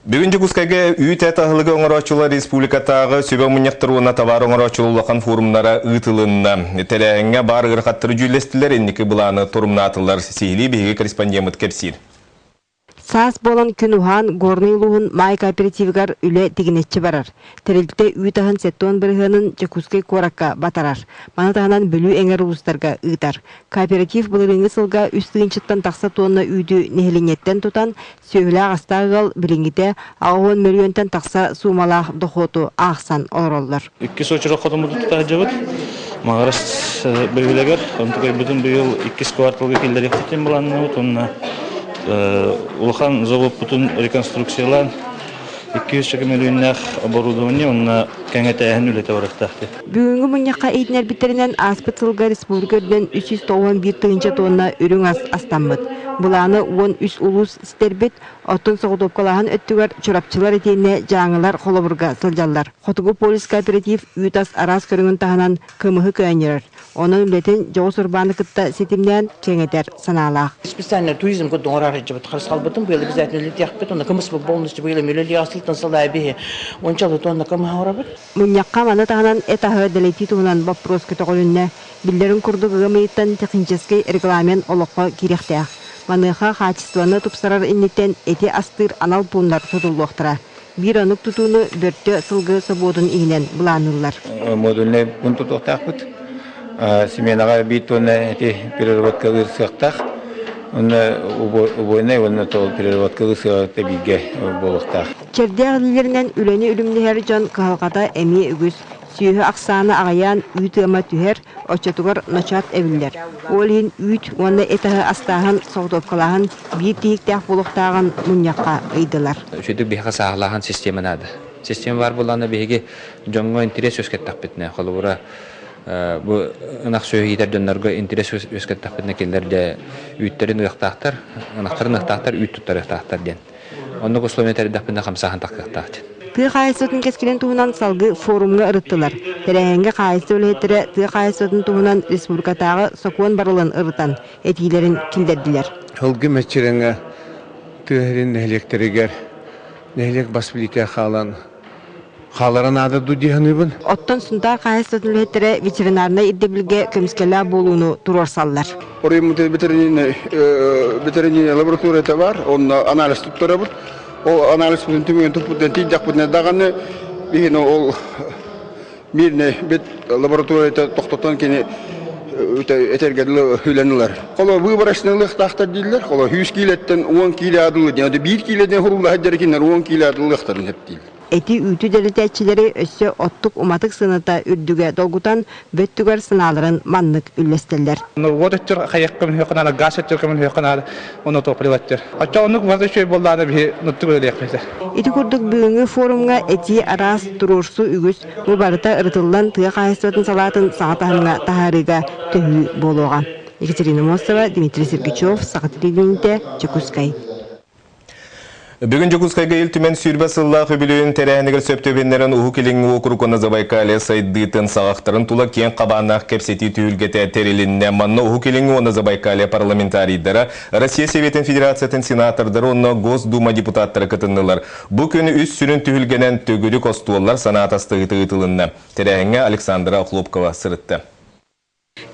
Бүгүн Дьокуускайга үүт-эт аһылыгы оҥорооччулар республикатааҕы сүбэ мунньахтар уонна табаар оҥорооччулар улахан форумнара ыытылынна. Тэрээһиҥҥэ баар ыарахаттары дьүүллэстилэр, инники былааны торумнаатылар. Сиһилии биһиги корреспондеммыт кэпсиир. Саас буолан күн уһаан, Горнай улууһун Маай кооперативыгар үлэ тигинэччи барар. Тэрилтэ үүт аһын 70 бырыһыанын Дьокуускай куоракка батарар. Маны таһынан Бүлүү эҥэр улуустарга ыытар. Кооператив былырыыҥҥы сылга үс тыһыынчаттан тахса туонна үүтү нэһилиэнньэттэн тутан, сүөһүлээх-астаах ыал билиҥҥитэ 80 мөлүйүөнтэн тахса суумалаах дохуоту аахсан олороллор. Иккис очередь хотоммутун тута сылдьабыт. Маҕарас бөһүөлэгэр онтукайбытын быйыл иккис кварталга киллэриэхпитин былааннабыт уонна улахан заводпутун реконструкциялаан 200 мөлүйүөннээх оборудование уонна кэҥэтээһин үлэтэ барыахтаах. Бүгүҥҥү мунньахха иһитиннэрбиттэринэн, ааспыт сылга республика үрдүнэн 391 тыһыынча туонна үрүҥ ас астаммыт. Былааны 13 улуус ситэрбит, оттон соҕотуопкалааһын өттүгэр чурапчылар итиэннэ дьааҥылар холобурга сылдьаллар. Хотугу полюс кооператив үүт ас араас көрүҥүн таһынан кымыһы көөнньөрөр. Онон үлэтин дьоҕус урбааны кытта ситимнээн кэҥэтэр санаалаах. Специально туризм курдук оҥорор сылдьыбыт харысхалбытын быйыл обязательно үлэлиэхпит. Онно кымыспыт полностью быйыл үлэлиэх сылтан сылаа биһи уончалыы тонна кымыһы оҥоробут. Мунньахха маны таһынан эт аһы дэлэтии туһунан боппуруос көтөҕүлүннэ. Биллэрин курдук, ыам ыйыттан техническэй регламент олоххо киириэхтээх. Маныаха хаачыстыбаны тупсарар инниттэн эти астыыр анал пууннар тутуллуохтара. Биир оннук тутууну Бөртө сылгы собуотун иһинэн былаанныыллар. Модульнай пуун тутуохтаахпыт. Сменаҕа биир тонна эти переработкалыыр сыахтаах. Онно убойнай уонна переработкалыыр сыаҕа бииргэ буолуохтаах. Чэрдээх илиилэринэн үлэни үлүмнэһэр дьон кыһалҕата эмиэ үгүс. Сүөһү ахсаана аҕыйаан үүт ыама түһэр, оччотугар ночоот эбиллэр. Ол иһин үүт уонна эт аһы астааһын, соҕотуопкалааһын биир тиһиктээх буолуохтааҕын мунньахха ыйдылар. Үчүгэй биһиэхэ сааһылааһын систиэмэ наада. Систиэмэ баар буоллаҕына биһиги дьоҥҥо интэриэс үөскэттэхпитинэ, холобура, бу ынах сүөһү иитэр дьоннорго интэриэс үөскэттэхпитинэ кинилэр дьэ үүттэрин ыахтаахтар, ынахтарын ыахтаахтар, үүт туттарыахтаахтар диэн. Оннук условия тэрийдэхпинэ хамсааһын тахсыахтаах диэн. Тыа хаһаайыстыбатын кэскилин туһунан салгыы форумҥа ырыттылар. Тэрээһиҥҥэ хаһаайыстыба үлэһиттэрэ тыа хаһаайыстыбатын туһунан республикатааҕы сокуон барылын ырытан, этиилэрин киллэрдилэр. Ылгы мэччирэҥэ тыа сирин нэһилиэктэригэр нэһилиэк бас билиитэ хаалан хаалара наада дуу дии саныыбын. Оттон Сунтаар хаһаайыстыбатын үлэһиттэрэ ветеринарнай ирдэбилгэ көмүскэллээх буолууну туруорсаллар. Оройуоммут ветеринарная лабораторията бар, онно анализ туттарабыт. Ол анализпытын түмүгүн туппутунан тиийдэхпитинэ даҕаны биһини ол мирнэй бит лабораторията тохтотон кини этэргэ дылы үлэн ылар. Холо выборочный ылыахтаахтар дииллэр. Холо 100 киилэттэн 10 киилэ адылы диэн. Биир киилэден хуруллаһа дьэрикиннэр 10 киилэ адылыахтарын эптиил. Эти үүтү дэлэтээччилэри өссө оттук уматык сыаната үрдүгэ долгутан, бөттүгэр санааларын маннык үллэстэллэр. Уот өттүр хайыахха мүһүөххэ наада, газ өттүр көмүлүөххэ наада, ону топливо өттүр. Оччо оннук барыта үчүгэй буоллаҕына биһи нуттук үлэлиэхпит. Ити курдук бүгүҥҥү форумҥа этии араас, туруорсуу үгүс, бу барыта ырытыллан тыа хаһаайыстыбатын салаатын саҥа таһымҥа таһаарыыга төһүү буолуоҕа. Екатерина Мосова, Дмитрий Сергучев, Саха телевидениетэ, Дьокуускай. Бүгүн Дьокуускайга Ил Түмэн 20 сыллаах үбүлүөйүн тэрээһинигэр сөп түбэһиннэрэн Уһук Илиҥҥи уокурук уонна Забайкалье сайдыытын саҕахтарын тула киэҥ хабааннаах кэпсэтии түһүлгэтэ тэрилиннэ. Манна Уһук Илиҥҥи уонна Забайкалье парламентарийдара, Россия Советын Федерациятын сенатордара уонна Госдума депутаттара кытыннылар. Бу күн үс сүрүн түһүлгэнэн төгүрүк остуоллар санаа атастаһыыта ыытылынна. Тэрээһиҥҥэ Александра Охлопкова сырытта.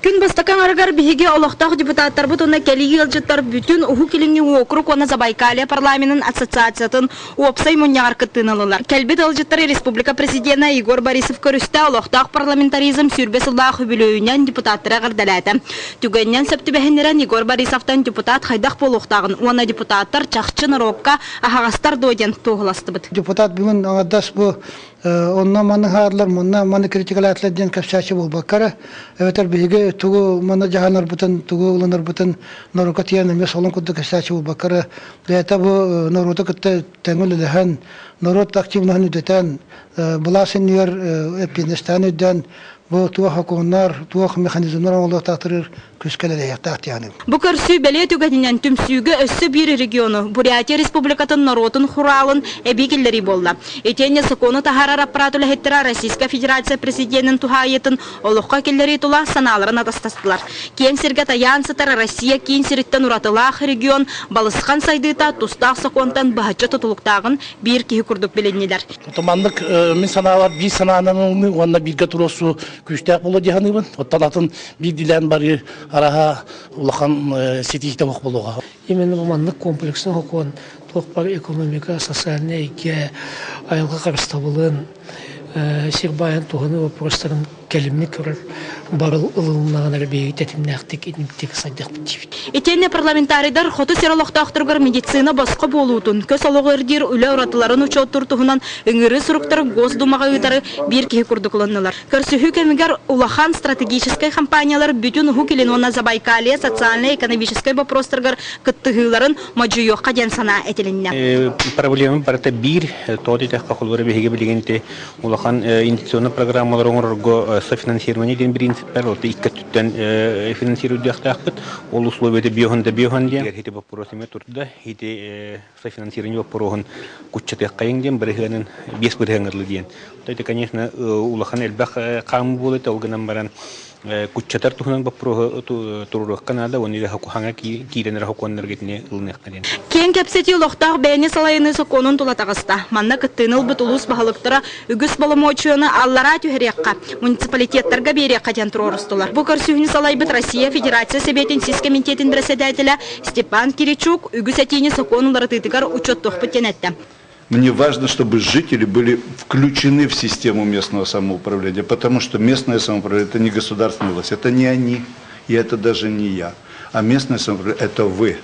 Күн бастакы аҥарыгар биһиги олохтоох депутаттарбыт уонна кэлии ыалдьыттар бүтүн Уһук Илиҥҥи уокурук уонна Забайкалье парламенын ассоциациятын уопсай мунньаҕар кыттыыны ыллылар. Кэлбит ыалдьыттары республика президенэ Егор Борисов көрүстэ, олохтоох парламентаризм 20 сыллаах үбүлүөйүнэн депутаттары эҕэрдэлээтэ. Түгэнинэн сөп түбэһиннэрэн Егор Борисовтан депутат хайдах буолуохтааҕын уонна депутаттар чахчы норуокка аһаҕастар дуо диэн туоһуластыбыт. Депутат бүгүн аҥардас бу Онно маны хааллар, мунна маны критикалаатылар диэн кэпсээччи буолбакка эрэ, эбэтэр биһиги тугу маны дьаһанарбытын, тугу ылынарбытын норуокка тиийэн эмиэ солун курдук кэпсээччи буолбакка эрэ, бэйэтэ бу норуоту кытта тэҥ үлэлэһэн, норуот активноһын үрдэтэн, былаас иннигэр эппиэтинэстээн өйдөөн, Бу туох сокуоннар, туох механизмнар оҥоһуллуохтаахтарыгар күүскэ үлэлэһиэхтээх диэҕиниҥ. Бу көрсүү бэлиэ түгэнинэн түмсүүгэ өссө биир региону, Бурятия Республикатын норуотун Хуралын эбии киллэрии буолла. Итиэннэ сокуону таһаарар аппарат үлэһиттэрэ Российскай Федерация Президенин туһаайыытын олоххо киллэрии тула санааларын атастастылар. Киэҥ сиргэ тайаан сытар Россия киин сириттэн уратылаах регион балысхан сайдыыта тустаах сокуонтан быһаччы тутулуктааҕын биир киһи курдук билиннилэр. Мандык мин санаабар биир санаанан ылыныы уонна бииргэ туруорсуу күүстээх буолуо дии саныыбын. Оттон атын биирдиилээн барыы араһа улахан ситиһиитэ суох буолуоҕа. Именно бу маннык комплекснай сокуон туох баар экономика, социальнай эйгэ, айылҕа харыстабылын, сир баайын туһаныы боппуруостарын кэлимник көрөр барыл ылылыннаҕына эрэ биһиги тэтимнээхтик инниктик сайдыахпыт диибит. Итиэннэ парламентарийдар хоту сир олохтоохторугар медицина босхо буолуутун, көс олоҕу ирдиир үлэ уратыларын учуоттуур туһунан ыҥырыы суруктары Госдумаҕа ыытары биир киһи курдук ылыннылар. Көрсүһүү кэмигэр улахан стратегическай компаниялар бүтүн Уһук Илин уонна Забайкалье социальнай-экономическай боппуруостарыгар кыттыһыыларын модьуйуохха диэн санаа этилиннэ. Проблема барыта биир, тоҕо диэтэххэ, холобура биһиги билигин ити улахан инвестиционнай программалары оҥорорго софинансирование диэн принциптэр ол икки өттүттэн финансируйдуохтаахпыт. Ол условиета биоһун да биоһун диэн. Ити боппуруос эмиэ турда. Ити софинансирование боппуруоһун куччатыаххайыҥ диэн бырыһыанын 5 бырыһыаҥҥа диэн. Это, конечно, улахан элбэх хаамыы буолар ол гынан баран куччатар туһунан боппуруоһу туруоруохха наада уонна илэ куһаҥа киирэн эрэ сокуоннарга итини ылыныахха диэн. Киэҥ кэпсэтии олохтоох бэйэни салайыныы сокуонун тула таҕыста. Манна кыттыыны ылбыт улуус баһылыктара үгүс боломуочуйаны аллараа түһэриэххэ, муниципалитеттарга биэриэххэ диэн туруорустулар. Бу көрсүһүүнү салайбыт Россия Федерация Сэбиэтин сис кэмитиэтин бэрэссэдээтэлэ Степан Киричук үгүс этиини сокуон уларытыытыгар учуоттуохпут диэн эттэ. Мне важно, чтобы жители были включены в систему местного самоуправления, потому что местное самоуправление – это не государственная власть, это не они, и это даже не я. А местное самоуправление – это вы,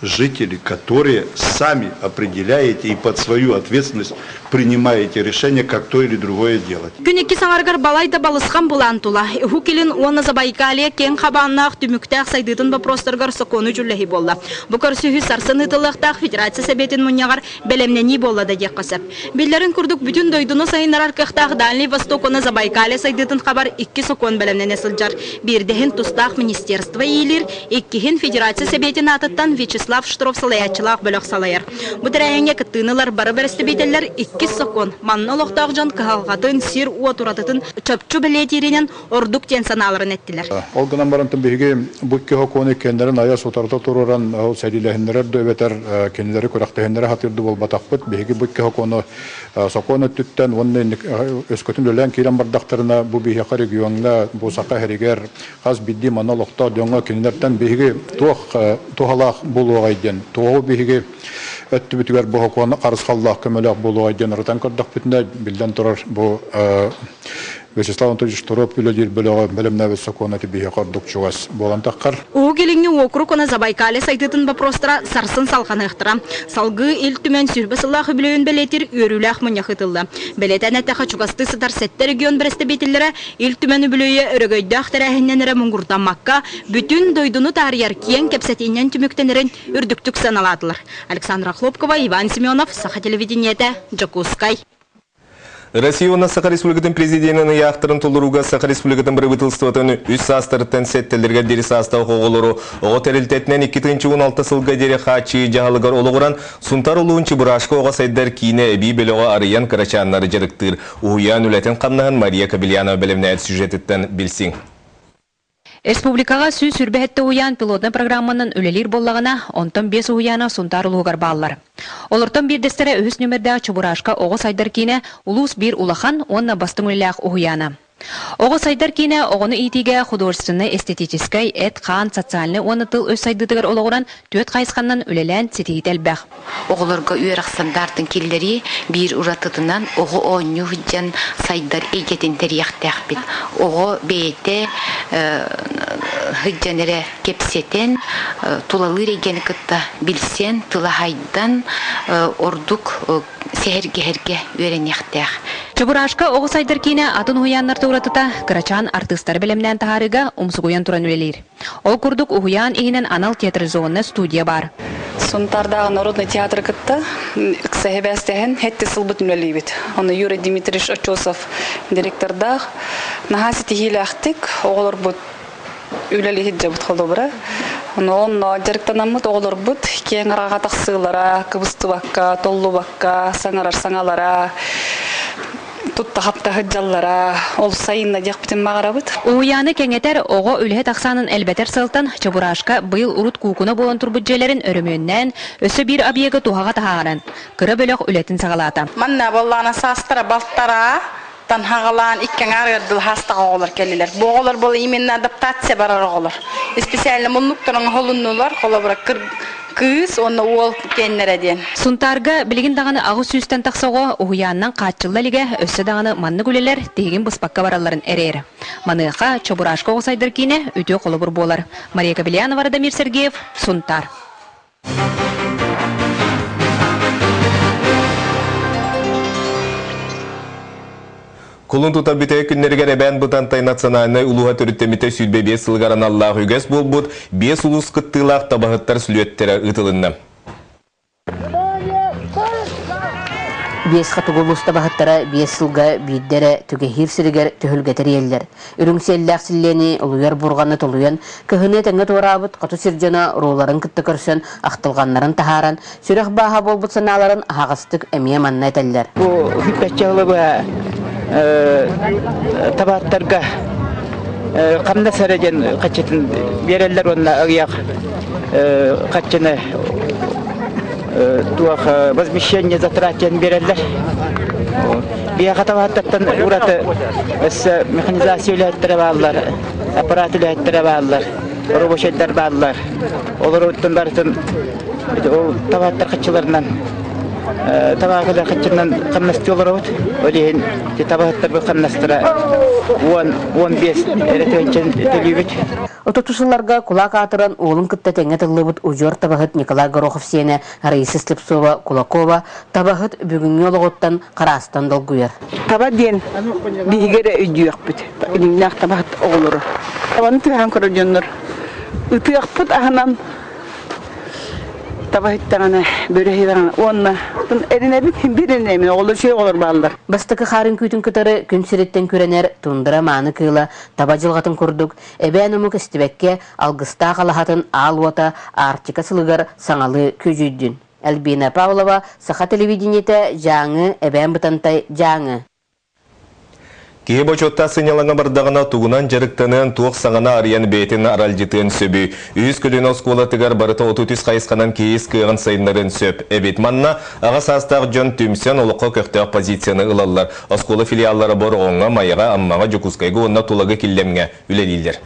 жители, которые сами определяете и под свою ответственность принимаете решение, как то или другое делать. Күн иккис аҥарыгар балай да балысхан булаан тула. Уһук Илин уонна Забайкалье киэҥ хабааннаах түмүктээх сайдыытын боппуруостарыгар сокуону дьүүллэһии буолла. Бу көрсүһүү сарсын ыытыллыахтаах Федерация Сэбиэтин мунньаҕар бэлэмнэнии буолла да диэххэ сөп. Биллэрин курдук, бүтүн дойдуну сайыннарар кыахтаах Дальний Восток уонна Забайкалье сайдыытын хабар икки сокуон бэлэмнэнэ сылдьар. Биирдэһин тустаах министерство иилиир, иккиһин Федерация Сэбиэтин аатыттан Вячеслав Штров салайааччылаах бөлөх салайар. Бу тэрээһиҥҥэ кыттыыны ылар бары бэрэстэбиитэллэр иккис сокуон манна олохтоох дьон кыһалҕатын, сир-уот уратытын чопчу бэлиэтииринэн ордук диэн санааларын эттилэр. Ол гынан баран биһиги бу икки сокуону иккиэннэрин айа сутарыта туруоран ол сэриилэһиннэрэр да эбэтэр кинилэри күрэхтэһиннэрэ сатыыр да буолбатахпыт. Биһиги бу икки сокуону сокуон өттүттэн уонна өскөтүн үлэлээн киирэн бардахтарына бу биһиэхэ региоҥҥа бу Саха сиригэр хас биирдии манна олохтоох дьоҥҥо кинилэртэн биһиги туох туһалаах буолуоҕай диэн туоҕу биһиги өттүбүтүгэр бу сокуон харысхаллаах көмөлөөх буолуоҕай диэн ырытан көрдөхпүтүнэ биллэн турар бу Вячеслав Анатольевич Торопов үлэлиир бөлөҕө бэлэмнээбит сокуона биһиэхэ ордук чугас буолан таххар. Уһук Илиҥҥи уокурук уонна Забайкалье сайдыытын боппуруостара сарсын салҕаныахтара. Салгыы Ил Түмэн 20 сыллаах үбүлүөйүн бэлиэтиир үөрүүлээх мунньах ыытылла. Бэлиэтээн эттэххэ, чугастыы сытар сэттэ регион бэрэстэбиитэллэрэ Ил Түмэн үбүлүөйэ өрөгөйдөөх тэрээһининэн эрэ муҥурдаммакка, бүтүн дойдуну таарыйар киэҥ кэпсэтиинэн түмүктэнэрин үрдүктүк сыаналаатылар. Александра Хлопкова, Иван Семенов, Саха телевидениетэ, Дьокуускай. Россия уонна Саха Республикатын Президенин ыйаахтарын толорууга Саха Республикатын бырабыыталыстыбатын үс саастарыттан сэттэлэригэр диэри саастаах оҕолору оҕо тэрилтэтинэн 2016 сылга диэри хааччыйыы дьаһалыгар олоҕуран Сунтар улууһун Чебурашка оҕо сайдар киинэ эбии бөлөҕү арыйан кырачааннары дьарыктыыр уһуйаан үлэтин-хамнаһын Мария Кобельянова бэлэмнээбит сюжетыттан билсиҥ. Республикаҕа 127 уһуйаан пилотнай программанан үлэлиир буоллаҕына, онтон биэс уһуйаана Сунтаар улууһугар бааллар. Олортон биирдэстэрэ үһүс нүмердээх Чебурашка оҕо сайдар киинэ улуус биир улахан уонна бастыҥ үлэлээх уһуйаана. Оҕо сайдар киинэ оҕону иитиигэ художественнай-эстетическэй, эт-хаан, социальнай уонна тыл-өс сайдыытыгар олоҕуран түөрт хайысханнан үлэлээн ситиһиитэ элбэх. Оҕолорго үөрэх стандартын киллэрии биир уратытынан оҕо оонньуу сылдьан сайдар эйгэтин тэрийиэхтээхпит. Оҕо бэйэтэ сылдьан эрэ кэпсэтэн, тулалыыр эйгэни кытта билсэн, тыла хайдан, ордук сэһэргэһэргэ үөрэниэхтээх. Чебурашка оҕо сайдар киинэ атын уһуйааннарта уратыта кырачаан артыыстары бэлэмнээн таһаарыыга умсугуйан туран үлэлиир. Ол курдук уһуйаан иһинэн анал театрализованнай студия баар. Сунтаардааҕы народный театры кытта ыкса сибээстэһэн һэтти сылбыт үлэлиибит. Ону Юрий Дмитриевич Очосов директордаах наһаа ситиһиилээхтик оҕолорбут үлэлиһит дьабыт холобура. Ону онно дьарыктанаммыт оҕолорбут киэҥ араҕа тахсыылара, кыбыстыбакка, толлубакка саҥарар саҥалара, тутта-хапта сылдьаллара ол сайынна диэхпитин баҕарабыт. Уһуйааны кэҥэтэр, оҕо үлэһит ахсаанын элбэтэр сыалтан Чебурашка быйыл урут куукуна буолан турбут дьиэлэрин өрөмүөннээн, өссө биир объегы туһаҕа таһааран, кыра бөлөх үлэтин саҕалаата. Манна буоллаҕына саастара балтараа танһаҕалаан икки аҥаар ыардыл хаастаах оҕолор кэллилэр. Бу оҕолор буола именно адаптация барар оҕолор. Специально муннуктарын оһолуннулар, холобура кыыс уонна уол киэннэрэ диэн. Сунтаарга билигин даҕаны 800-тэн тахса оҕо уһуйаанынан хааччылла илигэ, өссө даҕаны маннык үлэлэр тиһигин быспакка баралларын эрэйэр. Маныаха Чобурашка оҕо сайдар киинэ үтүө холобур буолар. Мария Кобельянова, Радомир Сергеев, Сунтаар. Кулун тутар бүтэһик күннэригэр Эбээн Бытантай национальнай улууһа төрүттэммитэ 25 сылыгар аналлаах үгэс буолбут биэс улуус кыттыылаах табаһыттар сүлүөттэрэ ыытылынна. Биэс хотугу улуус табаһыттара биэс сылга биирдэ эрэ Түгэһиир сиригэр түһүлгэ тэрийэллэр. Үрүҥ сиэллээх силлиэни улуйар бурҕаны тулуйан, кыһыны этэҥҥэ туораабыт хоту сир дьоно урууларын кытта көрсөн, ахтылҕаннарын таһааран, сүрэх бааһа буолбут санааларын аһаҕастык эмиэ манна этэллэр. Бу хүппэччэ сылы табааттарга хамнас эрэ диэн хаччытын биэрэллэр уонна аҕыйах хаччыны туох возмещение затрат диэн биэрэллэр. Биһиэхэ табаһыттартан ураты өссө механизация үлэһиттэрэ бааллар, аппарат үлэһиттэрэ бааллар, рабочайдар бааллар. Олоруттан барытын ол табаһыттар хаччыларынан табаахылар хаччынан хамнастыы олоробут. Ол иһин табаһыттарбыт хамнастара 10-15 эрэ тыһыынчан төлүүбүт. Отуту сылларга кулак аатыран уолун кытта тэҥҥэ тыллыбыт удьуор табаһыт Николай Горохов сиэнэ Раиса Слепцова Кулакова табаһыт бүгүҥҥү олоҕуттан хараастан долгуйар. Таба диэн биһиги эрэ өйдүөхпүт, илиҥнээх табаһыт оҕолору. Табаны түһээн көрөр дьоннор ытыахпыт аһынан таба иһиттэҕинэ, бөрө иһиттэҕинэ уонна эринэбит, биир эринэбин, оҕолор үчүгэй оҕолор бааллар. Бастакы хаарын күүтүн кытары күн сириттэн күрэнэр тундра мааны кыыла таба дьылҕатын курдук эбээн омук истибэккэ алгыстаах алаһатын аал уота Арктика сылыгар саҥалыы күөдьүйдүн. Альбина Павлова, Саха телевидениетэ, Дьааҥы, Эбээн Бытантай, Дьааҥы. Киһи бочуоттаах сынньалаҥа бардаҕына тугунан дьарыктаныан, туох саҥаны арыйан бэйэтин аралдьытыан сөбүй? Үһүс көлүөнэ оскуолатыгар барыта 33 хайысханан киһи ис кыаҕын сайыннарыан сөп эбит. Манна аҕа саастаах дьон түмсэн олоххо көхтөөх позицияны ылаллар. Оскуола филиаллара Бороҕоҥҥо, Майаҕа, Аммаҕа, Дьокуускайга уонна Тулагы Киллэмҥэ үлэлииллэр.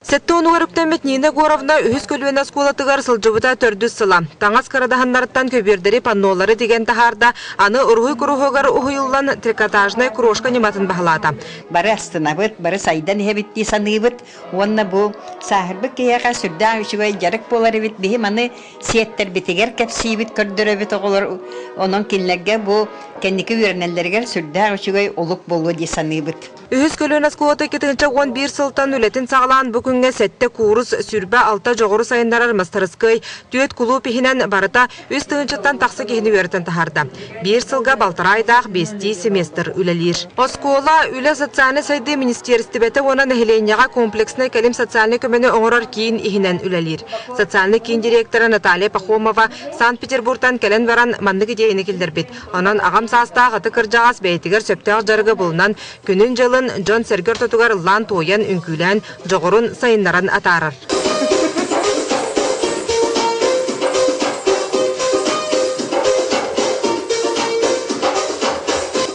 Сэттэ уонугар үктэммит Нина Егоровна үһүс көлүөнэ оскуолатыгар сылдьыбыта төрдүс сыла. Таҥас кырадаһыннарыттан көбүөрдэри, паннолары тигэн таһаарда, аны уруһуй куруһуогар уһуйуллан трикотажнай крошка ньыматын баһылаата. Бары астынабыт, бары сайдан иһэбит дии саныыбыт уонна бу сааһырбыт киһиэхэ сүрдээх үчүгэй дьарык буолар эбит. Биһи маны сиэттэрбитигэр кэпсиибит, көрдөрөбүт оҕолор. Онон кинилэргэ бу кэнники үөрэнэллэригэр сүрдээх үчүгэй олук буолуо дии саныыбыт. Үһүс көлүөнэ оскуолата 2011 сылтан үлэтин саҕалаан бу күҥҥэ сэттэ куурус, 26 дьоҕуру сайыннарар мастарыскыай, түөрт кулууп иһинэн барыта үс тыһыынчаттан тахса киһини үөрэтэн таһаарда. Биир сылга балтараа айдаах биэстии семестр үлэлиир. Оскуола Үлэ социальнай сайдыы министиэристибэтэ уонна нэһилиэнньэҕэ комплекснай кэлим социальнай көмөнү оҥорор киин иһинэн үлэлиир. Социальнай киин директора Наталья Пахомова Санкт-Петербургтан кэлэн баран маннык идиэйэни киллэрбит. Онон аҕам саастаах ытык кырдьаҕас бэйэтигэр сөптөөх дьарыгы булунан, күнүн-дьылын дьон-сэргэ ортотугар ыллаан-туойан, үҥкүүлээн, дьоҕурун сайыннаран атаарар.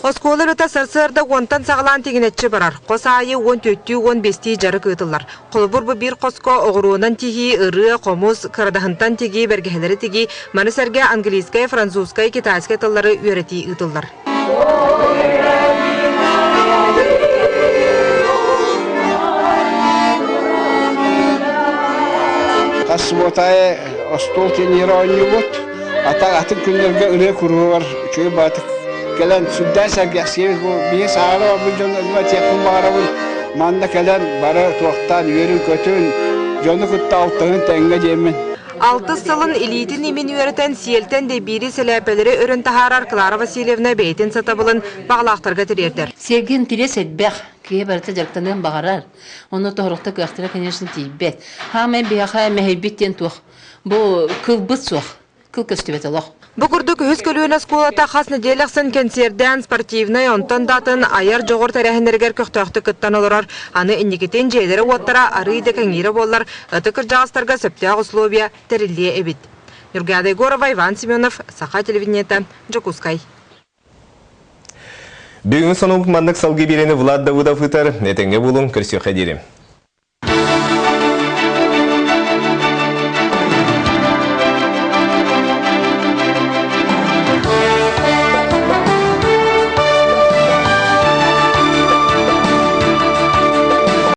Оскуола үлэтэ сарсыарда уонтан саҕалаан тигинэччи барар. Хос аайы уон түөртүү, уон биэстии дьарык ыытыллар. Холобур, бу биир хоско оҕуруонан тигии, ырыа, хомус, кырадаһынтан тигии, бэргэһэлэри тигии, маны сэргэ английскай, французскай, китайскай тыллары үөрэтии ыытыллар. Хас субуотаайы остуол тенниһэр оонньуубут. Ата атын күннэргэ ырыа куруһугар үчүгэй баатык Кэлэн сүрдээх сэргэхсийэбит бу биһи саара барбыт дьон этиэхпин баҕарабын манна кэлэн бары туохтаан үөрүн-көтүн дьону кытта алтыһын тэҥҥэ диэммин. Алтыс сылын илиитин имин үөрэтэн сиэлтэн дэбиири сэлээппэлэри өрөн таһаарар Клара Васильевна бэйэтин сатабылын баҕалаахтарга тириэрдэр. Сиэргэ интириэс элбэх, киһи барыта дьарыктаныан баҕарар. Онно тоһорохто кыахтара, конечно, тиийбэт. Хаамай биһиэхэ мэһэйбит диэн туох? Бу кылбыт суох. Кыл көстүбэт олох. Бу курдук үһүс көлүөнэ оскуолата хас нэдиэлэ ахсын кэнсиэрдээн, спортивнай, онтон да атын айар дьоҕур тэрээһиннэригэр көхтөөхтүк кыттан олорор. Аны инникитин дьиэлэрэ-уоттара арыый да кэҥиирэ буоллар, ытык кырдьаҕастарга сөптөөх условия тэриллиэ эбит. Нюргада Егорова, Иван Семенов, Саха телевидениета, Дьокуускай. Бүгүҥҥү сонуммут маннык салгыы биэрэни Влад Давыдов ыытар. Этэҥҥэ буолуҥ, көрсүөххэ диэри.